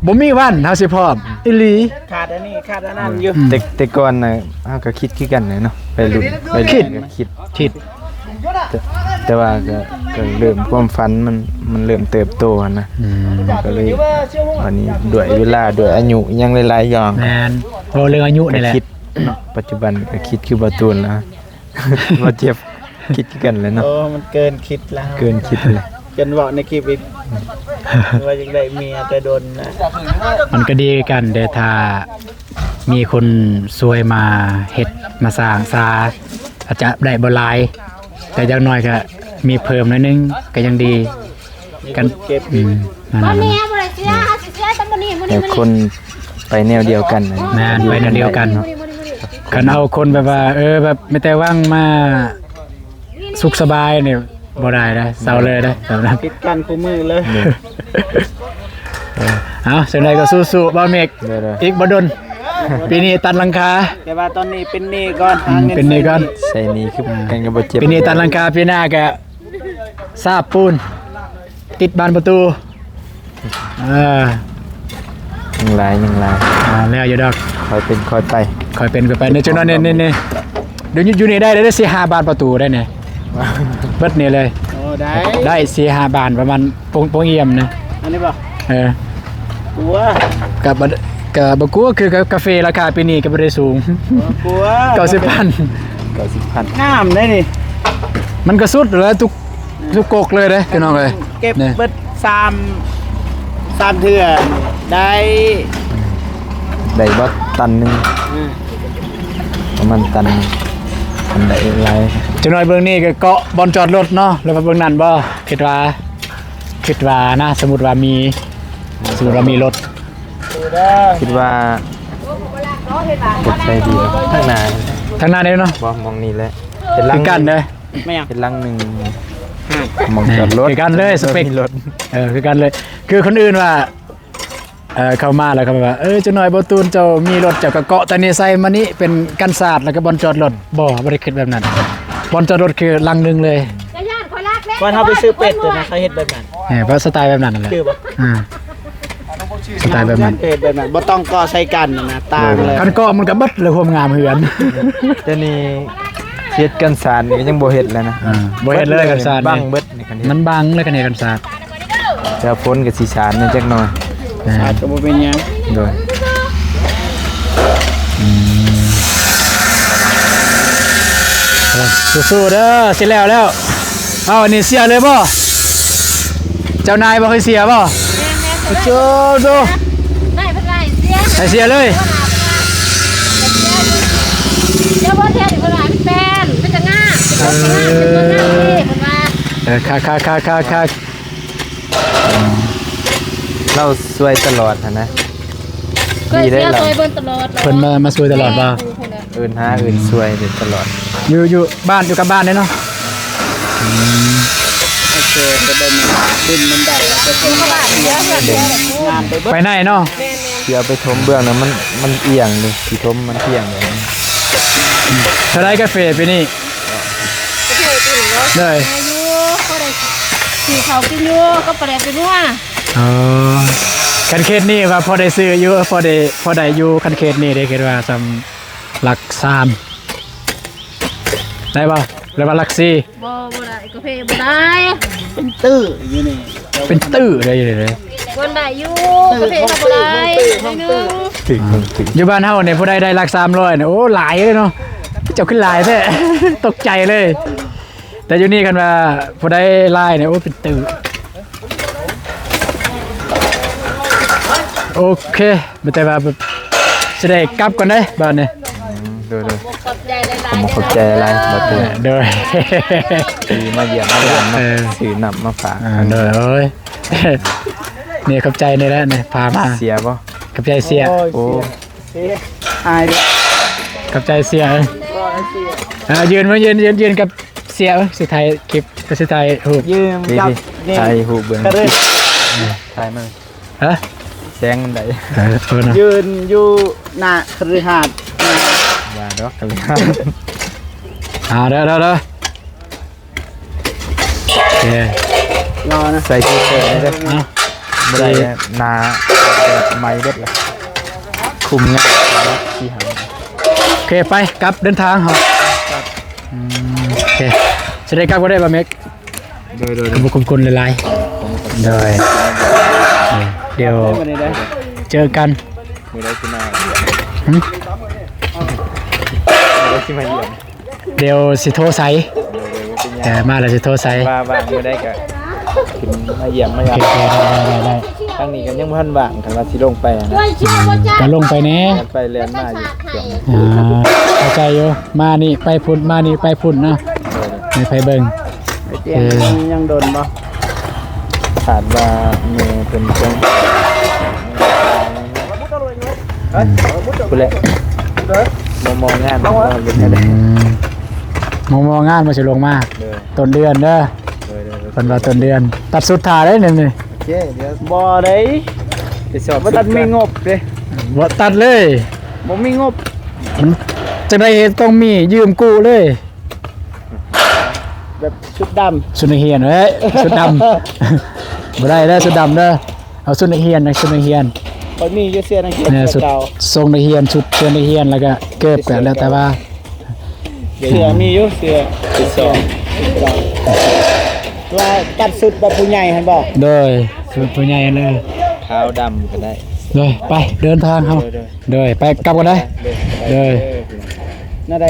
ບໍ່ມີວັນເຮົາຊິພ້ອມອີ່ຫຼີ ຂາດອັນນີ້ຂາດອັນນັ້ນຢູ່ ອືມ ແຕ່ ແຕ່ກ່ອນນະ ເຮົາກະຄິດຄືກັນແຫຼະເນາະ ໄປລຸ້ນ ໄປລຸ້ນ ຄິດ ກະຄິດ ຄິດ ແຕ່ ແຕ່ວ່າກະ ກະເລີ່ມຄວາມຝັນມັນ ມັນເລີ່ມເຕີບໂຕຫັ້ນນະ ອືມ ກະເລີຍ ອັນນີ້ດ້ວຍເວລາ ດ້ວຍອາຍຸ ອີ່ຫຍັງຫຼາຍໆຢ່າງ ແມ່ນ ເວົ້າເລື່ອງອາຍຸນີ້ແຫຼະ ກະຄິດເນາະ ປັດຈຸບັນກະຄິດຄືບ່າວຕູນລະ ບ່າວເຈັບ ຄິດຄືກັນແຫຼະເນາະ ໂອ້ ມັນເກີນຄິດແລ້ວ ເກີນຄິດແລ້ວ ຈົນເວົ້າໃນຄລິບອີກ ວ່າຢາກໄດ້ເມຍແຕ່ດົນນະ ມັນກະດີຄືກັນເດ້ ຖ້າມີຄົນຊ່ວຍມາເຮັດມາສ້າງຊາ ອາດຈະໄດ້ບໍ່ຫຼາຍ ແຕ່ຢ່າງໜ້ອຍກະມີເພີ່ມໜ້ອຍໜຶ່ງກະຍັງດີ ມີຄົນເກັບ ອືມ ນັ້ນແຫຼະ ຕອນນີ້ເຮົາບໍ່ໄດ້ເສຍ ເຮົາຊິເສຍແຕ່ມື້ນີ້ ມື້ນີ້ ແຕ່ຄົນໄປແນວດຽວກັນ ແມ່ນ ໄປແນວດຽວກັນ ຄັນເອົາຄົນແບບວ່າ ເອີ ແບບມີແຕ່ຫວັງມາສຸກສະບາຍນີ້ ບໍ່ໄດ້ເດ້ ເຊົາເລີຍເດ້ ແບບນັ້ນ ຜິດກັນຄູ່ມື້ເລີຍ ເອີ ເອົາ ຈັ່ງໃດກະສູ້ໆ ບ່າວເມກ ໂດຍໆ ອີກບໍ່ດົນ ປີນີ້ຕັດຫຼັງຄາ ແຕ່ວ່າຕອນນີ້ເປັນໜີ້ກ່ອນ ອືມ ຫາເງິນ ເປັນໜີ້ກ່ອນ ໃຊ້ໜີ້ຄືກັນກະບໍ່ເຈັບ ປີນີ້ຕັດຫຼັງຄາ ປີໜ້າກະສາບປູນ ຕິດບານປະຕູ ເອີ ຍັງຫຼາຍ ຍັງຫຼາຍ ອ່າ ແລ້ວຢູ່ດອກ ຄ່ອຍເປັນຄ່ອຍໄປ ຄ່ອຍເປັນຄ່ອຍໄປ ນີ້ ຈັກໜ້ອຍນີ້ ນີ້ ນີ້ ດຽວຢູ່ ຢູ່ນີ້ໄດ້ ໄດ້ສີ່ຫ້າບານປະຕູໄດ້ນີ້ ເບິດນີ້ເລີຍ ໂອ້ ໄດ້ ໄດ້ສີ່ຫ້າບານ ປະມານໂປ່ງ ໂປ່ງອຽມນະ ອັນນີ້ບໍ່ ເອີ ກົວ ກະບໍ່ ກະບໍ່ກົວ ຄືກາເຟລາຄາປີນີ້ກະບໍ່ໄດ້ສູງ ບໍ່ກົວ ເກົ້າສິບພັນ ເກົ້າສິບພັນ ງາມເດ້ນີ້ ມັນກະສຸດແລ້ວ ທຸກ ທຸກກົກເລີຍເດ້ພີ່ນ້ອງເອີຍ ເກັບ ນີ້ ເບິດສາມ ສາມເທື່ອ ໄດ້ ໄດ້ບໍ່ຕັນໜຶ່ງ ອືມ ປະມານຕັນໜຶ່ງ ມັນໄດ້ຫຼາຍ ຈັກໜ້ອຍເບິ່ງນີ້ກໍເກາະບ່ອນຈອດລົດເນາະ ແລ້ວເບິ່ງນັ້ນບໍ່? ຄິດວ່າ ຄິດວ່ານະ ສົມມຸດວ່າມີ ສົມມຸດວ່າມີລົດ ຄິດວ່າເຮັດໃສ່ດີເນາະ ທາງໜ້າ ທາງໜ້ານີ້ເນາະ ບໍ່ ໝ່ອງນີ້ແຫຼະ ເປັນຫຼັງ ຄືກັນເດ້ ເປັນຫຼັງໜຶ່ງ ໝ່ອງຈອດລົດ ຄືກັນເລີຍ ສະເປັກ ມີລົດ ເອີ ຄືກັນເລີຍ ຄືຄົນອື່ນວ່າ ເອີ ເຂົ້າມາແລ້ວເຂົາວ່າ ເອີ ຈັກໜ້ອຍບໍ່ຕູນ ເຈົ້າມີລົດ ເຈົ້າກໍເກາະແຕ່ນີ້ໃສ່ມານີ້ ເປັນກັນສາດ ແລ້ວກໍບ່ອນຈອດລົດ. ບໍ່ ບໍ່ໄດ້ຄິດແບບນັ້ນ ບ່ອນຈອດລົດຄືຫຼັງໜຶ່ງເລີຍ. ກໍຢ້ານຂ້ອຍລັກແດ່ ຕອນເຮົາໄປຊື້ເປັດນະ ເຂົາເຮັດແບບນັ້ນ ເອີ ເພາະສະໄຕແບບນັ້ນແຫຼະ ຄືບໍ່? ອ່າ ສະໄຕແບບນັ້ນ ເຮັດແບບນັ້ນ ບໍ່ຕ້ອງເກາະໃສ່ກັນນະ ຕ່າງເລີຍ ຄັນເກາະມັນກໍເບິດເລີຍ ຄວາມງາມເຮືອນ. ດຽວນີ້ເຮັດກັນສາດນີ້ກໍຍັງບໍ່ເຮັດແລ້ວນະ ອ່າ ບໍ່ເຮັດເລີຍ ກັນສາດ ບັງເບິດນີ້ ມັນບັງເລີຍ ຄັນເຮັດກັນສາດ. ແຕ່ຝົນກໍຊິສາດແດ່ຈັກໜ່ອຍ ສາດກໍບໍ່ເປັນຫຍັງ ໂດຍ ອືມ ສູ້ໆເດີ ຊິແລ້ວແລ້ວ. ເອົາ ອັນນີ້ເສຍເລີຍບໍ່? ເຈົ້ານາຍບໍ່ ເຄີຍເສຍບໍ່? ໂອ້ໂຫ ນາຍເພິ່ນວ່າໃຫ້ເສຍ ໃຫ້ເສຍເລີຍ ເຈົ້າບໍ່ເສຍ ເພິ່ນວ່າມັນແປນ ມັນຈະງາມ ເອີ ເອີ ຄັກໆໆໆ ລາວຊ່ວຍຕະຫຼອດຫັ້ນນະ ເຄີຍເສຍ ຊ່ວຍເພິ່ນຕະຫຼອດ ເພິ່ນມາ ມາຊ່ວຍຕະຫຼອດບໍ່? ເອີ້ນຫາເອີ້ນຊ່ວຍເພິ່ນຕະຫຼອດ ຢູ່ ຢູ່ບ້ານ ຢູ່ກັບບ້ານເດ້ເນາະ ອືມ ໂອເຄ ໄປເບິ່ງບຸນມັນໄດ້ ໄປໃນເນາະ ຊິເອົາໄປຖົມເບື້ອງນະ ມັນ ມັນອຽງນີ້ ຊິຖົມມັນອຽງນີ້. ເທົ່າໃດກາເຟປີນີ້? ກາເຟປີນີ້ເນາະ ໂດຍ ອາຍຸພໍໄດ້ຊື້ເຂົ້າກິນຢູ່ ກັບປາແດກໄປນົວ. ອໍ ຄັນເຂດນີ້ວ່າພໍໄດ້ຊື້ຢູ່ ພໍໄດ້ ພໍໄດ້ຢູ່ ຄັນເຂດນີ້ເດ້ ຄິດວ່າສ່ຳຫຼັກສາມ ໄດ້ບໍ່? ຫຼືວ່າຫຼັກສີ່? ບໍ່ ບໍ່ໄດ້ ກາເຟບໍ່ໄດ້ ເປັນຕື້ຢູ່ນີ້ ເປັນຕື້ໄດ້ຢູ່ເດ້ ເພິ່ນໄດ້ຢູ່ ກາເຟກໍບໍ່ໄດ້ ຕື້ ຢູ່ບ້ານເຮົານີ້ຜູ້ໃດໄດ້ຫຼັກສາມຮ້ອຍນີ້ ໂອ້ ຫຼາຍເລີຍເນາະ ເຈົ້າຄືຫຼາຍແທ້ ຕົກໃຈເລີຍ. ແຕ່ຢູ່ນີ້ຄັນວ່າຜູ້ໃດຫຼາຍນີ້ ໂອ້ ເປັນຕື້. ໂອເຄ ມີແຕ່ວ່າແບບ ຊິໄດ້ກັບກ່ອນເດ້ບາດນີ້ ອືມ ໂດຍໆ ຂອບໃຈຫຼາຍໆ ຂອບໃຈຫຼາຍໆ ບາດນີ້ ໂດຍ ທີ່ມາຢ້ຽມມາຢາມເນາະ ເອີ ຊື້ນ້ຳມາຝາກ ອ່າ ໂດຍ ໂອ້ຍ ນີ້ຂອບໃຈນີ້ແຫຼະນີ້ ພາມາ ເສຍບໍ່? ຂອບໃຈເສຍ ໂອ້ຍ ໂອ້ ເສຍ ອາຍເດ້ ຂອບໃຈເສຍ ເອີ ຢືນມາ ຢືນ ຢືນ ຢືນກັບ ເສຍເອີຍ ຊິຖ່າຍຄລິບ ຊິຖ່າຍຮູບ ຢືນກັບ ນີ້ ຖ່າຍຮູບເບິ່ງ ຖ່າຍມາ ຮະ ແສງມັນໄດ້ ເອີ ເອີເນາະ ຢືນຢູ່ໜ້າຄະລືຫາດ ຢ່າດອກຄະລືຫາດ ອ່າ ເດີ ເດີ ເດີ ໂອເຄ ລໍນະ ໃສ່ທີ່ເປີດເດີ ຮະ ບໍ່ໄດ້ ໜ້າແບບໄໝເບິດລະ ຄຸມງານ ທີ່ຫາ ໂອເຄ ໄປ ກັບ ເດີນທາງເຮົາ ອືມ ໂອເຄ ຊິໄດ້ກັບບໍ່ໄດ້ບໍ່ເມັກ? ໂດຍໆ ຂອບຄຸນຫຼາຍໆ ໂດຍ ດຽວເຈີກັນ ມື້ໃດຊິມາ ຫຶ ມື້ໃດຊິມາຢ້ຽມ ດຽວຊິໂທໃສ່ ໂດຍໆ ບໍ່ເປັນຫຍັງ ເອີ ມາແລ້ວຊິໂທໃສ່ ວ່າວ່າງມື້ໃດກໍຂຶ້ນມາຢ້ຽມມາຢາມ ໂອເຄ ໂອເຄ ໄດ້ໆ ທາງນີ້ກໍຍັງບໍ່ທັນວ່າງ ຄັນວ່າຊິລົງໄປຫັ້ນນະ ກໍລົງໄປແດ່ ໄປແລ່ນມາຢູ່ຊ່ວງ ອ່າ ເຂົ້າໃຈຢູ່ ມານີ້ໄປພຸ້ນ ມານີ້ໄປພຸ້ນເນາະ ໃຫ້ໃຜເບິ່ງ ໄປຕຽງ ເອີ ຍັງ ຍັງດົນບໍ່? ຄາດວ່າແມ່ເພິ່ນຄົງ ອືມ ພຸ້ນແຫຼະ ມໍ່ໆງານ ເອີ ເປັນຈັ່ງໃດ ອືມ ມໍ່ໆງານມັນຊິລົງມາ ໂດຍ ຕົ້ນເດືອນເດີ ໂດຍໆ ເພິ່ນວ່າຕົ້ນເດືອນ ຕັດຊຸດຖ້າໄດ້ນີ້ ໂອເຄ ດຽວ ບໍ່ໄດ້ ໄປສອບ ບໍ່ຕັດ ຊຸດກ່ອນ ມີງົບເດ້ ບໍ່ຕັດເລີຍ ບໍ່ມີງົບ ມັນຈັ່ງໃດເຮັດ ຕ້ອງມີ ຢືມກູ້ເລີຍ ແບບຊຸດດຳ ຊຸດນັກຮຽນເອີຍ ຊຸດດຳ ບໍ່ໄດ້ເດີ ຊຸດດຳເດີ ເອົາຊຸດນັກຮຽນນະ ຊຸດນັກຮຽນ ຂ້ອຍມີຢູ່ເສື້ອນັກຮຽນ ເອີ ຊຸດ ເສື້ອເກົ່າ ຊົງນັກຮຽນ ຊຸດເສື້ອນັກຮຽນ ແລ້ວກໍເກີບ ແລ້ວແຕ່ວ່າ ເສື້ອມີຢູ່ ເສື້ອ ຊຸດສອງ ຊຸດເກົ່າ ວ່າຕັດຊຸດແບບຜູ້ໃຫຍ່ຫັ້ນບໍ່? ໂດຍ ຊຸດຜູ້ໃຫຍ່ເລີຍ ຂາວດຳກໍໄດ້ ໂດຍ ໄປເດີນທາງເຮົາ ໂດຍໆ ໂດຍ ໄປກັບກັນເດີ ໂດຍ ໂດຍ ແນວໃດ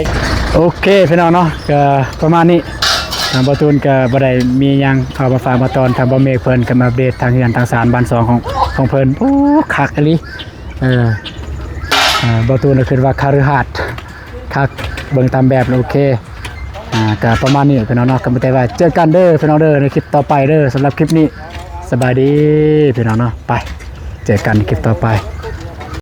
ໂອເຄ ພີ່ນ້ອງເນາະ ກໍປະມານນີ້ ອ່າ ບ່າວຕູນກໍບໍ່ໄດ້ມີຫຍັງເອົາມາຝາກມາຕ້ອນ ທາງບ່າວເມກເພິ່ນກໍມາອັບເດດທາງເຮືອນທາງຊານບ້ານຊ່ອງຂອງ ຂອງເພິ່ນ ໂອ້ ຄັກອີ່ຫຼີ ເອີ ອ່າ ບ່າວຕູນກໍຄິດວ່າຄະລືຫາດຄັກ ເບິ່ງຕາມແບບແລ້ວໂອເຄ ອ່າ ກໍປະມານນີ້ພີ່ນ້ອງເນາະ ກໍມີແຕ່ວ່າເຈີກັນເດີພີ່ນ້ອງເດີ ໃນຄລິບຕໍ່ໄປເດີ. ສຳລັບຄລິບນີ້ ສະບາຍດີພີ່ນ້ອງເນາະ ໄປ ເຈີກັນຄລິບຕໍ່ໄປ.